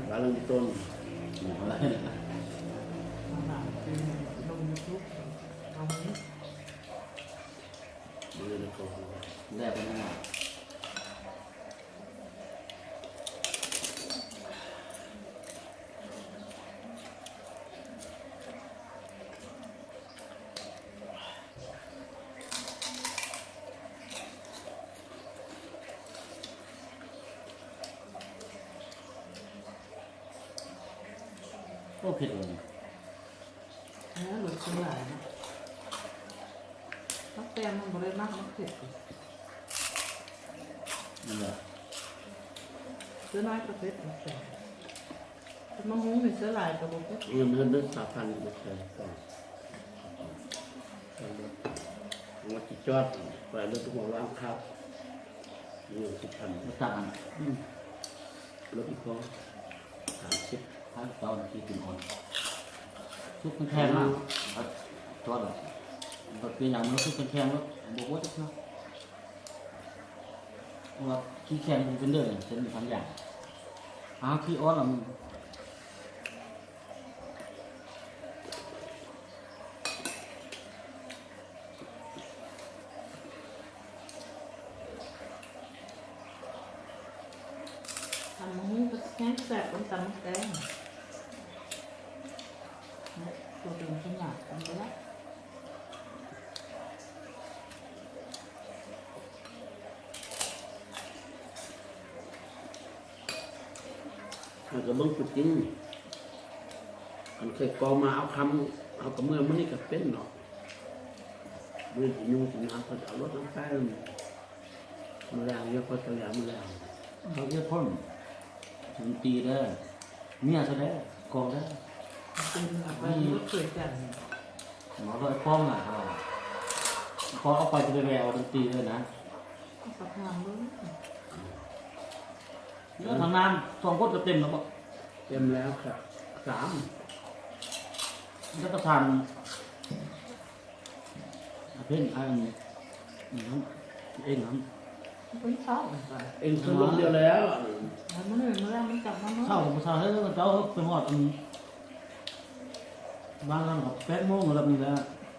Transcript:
ວ່າເລື່ອງຕົ້ນ ແລ້ວເພິ່ນວ່າ ໂອ້ ເຜັດເລີຍ ເອີ ລົດສ່ວນຫຼາຍເນາະ ໝາກແຕງມັນບໍ່ໄດ້ມັກໝາກເຜັດ ນັ້ນແຫຼະ ສ່ວນຫຼາຍກໍເຜັດ ໝາກແຕງ ຄັນມະຮຸ່ງນີ້ເຊື້ອຫຼາຍກໍບໍ່ເຜັດ ເອີ ມັນເຮັດເປັນສາພັນ ວ່າຊິຈອດໄປລົດຫົວວາງຄັບ ຢູ່ທີ່ພັນ ມາຕາມ ອືມ ລົດອີກພໍ ສາມສິບ ທາງເຈົ້າໜ້າທີ່ເປັນອ່ອນ ສຸກແຂງໆ ມາ ອືມ ຈອດ ບັດປີໜ້າມັນສຸກແຂງໆ ແລ້ວບໍ່ບໍ່ຈັກເທື່ອ ວ່າຂີ້ແຂງເປັນເດີ ເຊັ່ນທຳຢາ ຫາຂີ້ອ່ອນລະ ຕຳບັກຫຸ່ງກໍແຮງແຊບກວ່າຕຳບັກແຕງ ໂຕເປັນຂະໜາດຕຳບໍ່ໄດ້ ເຮົາກໍເບິ່ງຕົວຈິງ ຄັນເຄີຍກໍມາເອົາຄຳ ເຮົາກໍເມື່ອມື້ນີ້ກໍເປັນເນາະ ມື້ນີ້ຍຸງຊິມາ ເພິ່ນເອົາລົດນຳໄປ ມື້ແລງ ເຮົາກໍຈະແລ້ວມື້ແລງ ເຮົາເຮັດພົ້ນ ດນຕີເດີ ເມຍຊະແລ້ວ ກອງເດີ ເປັນອາການບໍ່ເຄີຍກັນ ໝໍລອຍປ້ອມນະ ເຂົາເອົາໄປ ຈະໄປແວ່ເອົາດນຕີເດີນະ ເອົາປະທານເບິ່ງ ແລ້ວທາງນ້ຳສອງຄົນກໍເຕັມແລ້ວບໍ? ເຕັມແລ້ວຄັບ ສາມ ແລ້ວປະທານ ອາເພັນ ອັນນີ້ ເອັງຫັ້ນ ເປັນເຊົ້າ ເອັງເຂົ້າລົມດຽວແລ້ວ ແລ້ວມື້ນີ້ມື້ແລກມັນກັບມາເນາະ ເຊົ້າບໍ່ເຊົ້າ ເຮີ້ຍ ເຈົ້າໄປຮອດອັນ ບ້ານນັ້ນກໍແປດໂມງແລ້ວ ແບບນີ້ແຫຼະ.